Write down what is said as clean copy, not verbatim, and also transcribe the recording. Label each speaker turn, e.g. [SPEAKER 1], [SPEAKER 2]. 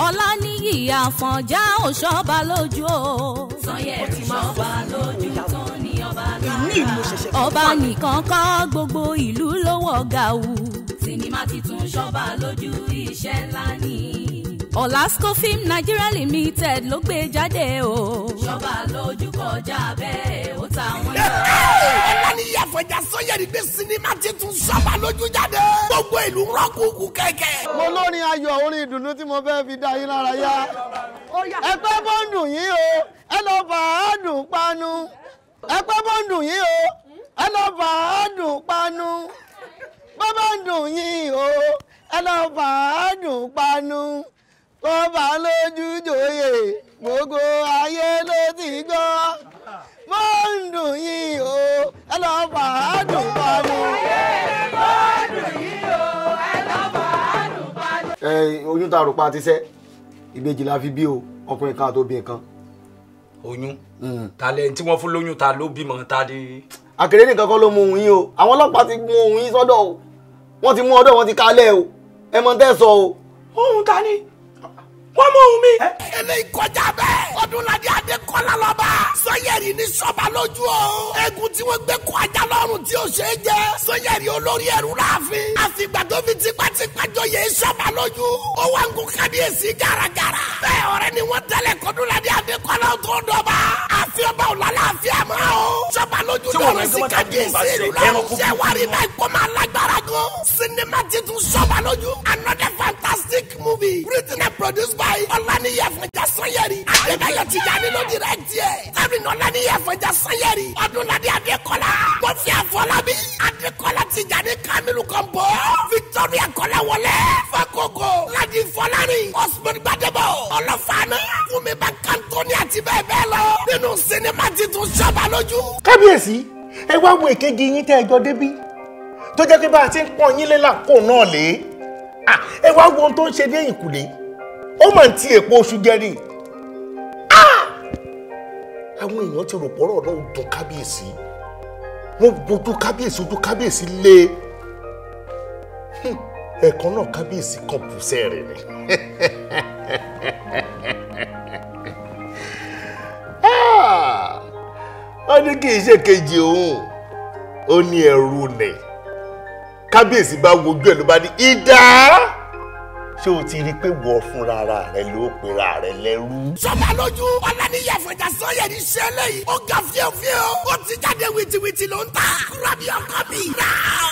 [SPEAKER 1] Ọláníyì Àfọ̀njá ò ṣọ́ba lójú o. Sanyẹ̀rì ṣọ́ba lójú tán ní ọba lára. Ọba nìkan kọ́ gbogbo ìlú ló wọ̀ gàù. Sinimá titun ṣọ́ba lójú iṣẹ́ ńlá ni. Olasco Film Nigeria Limited ló gbé jáde o. Ṣọ́ba lójú kọjá bẹ́ẹ̀ ó ta wọ́n yọ.
[SPEAKER 2] Ọláníyì Àfọ̀njá Sanyẹ̀rì gbé sinimá titun Ṣọ́ba lójú jáde. Gbogbo ìlú rọ́kùnkù kẹ̀kẹ́.
[SPEAKER 3] Mo lórin ayọ̀ orin ìdùnnú tí mo fẹ́ fi dá yín lára yá. Ẹ pẹ́ bó ń dùn yín o, ẹ lọ bá a dùn panu. Ẹ pẹ́ bó ń dùn yín o, ẹ lọ bá a dùn panu. Bó bá ń dùn yín o, ẹ lọ bá a dùn panu. Tó bá lójú jòyè, gbogbo ayé ló ti gbọ́. Bó ń dùn yín o, ẹ lọ bá a dùn panu.
[SPEAKER 4] Bó ń dùn yín o, ẹ lọ bá a dùn panu.
[SPEAKER 3] Ẹ oyún tá a rò pa ti sẹ́, ìbejì la fi bí o, ọkùnrin kan àti obìnrin kan.
[SPEAKER 5] Oyún ta lẹ́yìn tí wọ́n fún lóyún ta ló bímọ ta ni.
[SPEAKER 3] Àkèré nìkan kọ́ ló mú ohun yín o, àwọn ọlọ́pàá ti mú ohun yín sọ́dọ̀ o, wọ́n ti mú ọ̀dọ̀ wọn ti kálẹ̀ o, ẹ mọ tẹ́ sọ o.
[SPEAKER 5] Ohun ta ni? Wọ́n mú ohun mi.
[SPEAKER 2] Eléyìí kọjá bẹ́ẹ̀. Ọdúnládé Adékọ́lá lọ́ba. Sanyẹ̀rì ní Ṣọ́ba lójú o. Egun tí wọ́n gbé kó ajá lọ́rùn tí ó ṣe é jẹ. Sanyẹ̀rì olórí ẹrú láàfin. Àfìgbà tó fi tipátipá joyè Ṣọ́ba lójú. Ó wá ń gun kábíyèsí gàràgàrà. Bẹ́ẹ̀ ọ̀rẹ́ ni wọ́n tẹ́lẹ̀ kọ́dúnládé Adékọ́lá tó dọ̀ba. Àfi ọba òlàlàáfíà mọ́ o. Ṣọ́ba lójú dọ̀rọ̀ sí kábíyèsí ìlú lọ́rùn. Ṣé wàá rí báyìí kó máa lágbára gan. Sinimá titun Ṣọ́ba lójú. Another fantastic movie written and produced by Ọláníyì Àfọ̀njá Sanyẹ̀rì. Adébáyọ̀ Tìjání ló direct yẹ. Starring Ọláníyì Àfọ̀njá Sanyẹ̀rì. Ọdúnládé Adékọ́lá. Kọ́fí Àfọlábí. Adékọ́lá Tìjání Kamilu Kọ́ńbọ̀. Victoria Kọ́láwọlé. Fakoko. Ladi Fọlárin. Osman Gbadebo. Ọlọ́fààná. Fúnmi Bákàntóní àti bẹ́ẹ̀ bẹ́ẹ̀ lọ. Nínú sinimá titun Ṣọ́ba lójú.
[SPEAKER 6] Kábíyèsí, ẹ wá wo èkejì yín tẹ́ ẹ jọ débí. Tó jẹ́ pé bá a ti ń pọ́n yín lé làkó náà lé. Ẹ wá wo ohun tó ń ṣe dé ìkùlé. Ó mà ń ti èpo oṣù jẹrí. Àwọn èèyàn ti rò pọ̀rọ̀ náà dùn kábíyèsí. Wọ́n gbójú kábíyèsí ojú kábíyèsí lé. Ẹ̀ẹ̀kan náà kábíyèsí kan bùsẹ̀ rẹ̀ ni. Ó ní kì í ṣe kejì òun, ó ní ẹrú ni. Kábíyèsí bá wojú ẹ̀ ló bá ní ìdá. Ṣé o ti rí i pé wọ fúnra ara rẹ ló pera rẹ lẹ́rú.
[SPEAKER 2] Ṣọ́ba lójú Ọláníyì Àfọ̀njá Sanyẹ̀rì ṣe eléyìí. Ó ga fíofío. Ó ti jáde wìtìwìtì ló ń ta. Grab your copy now.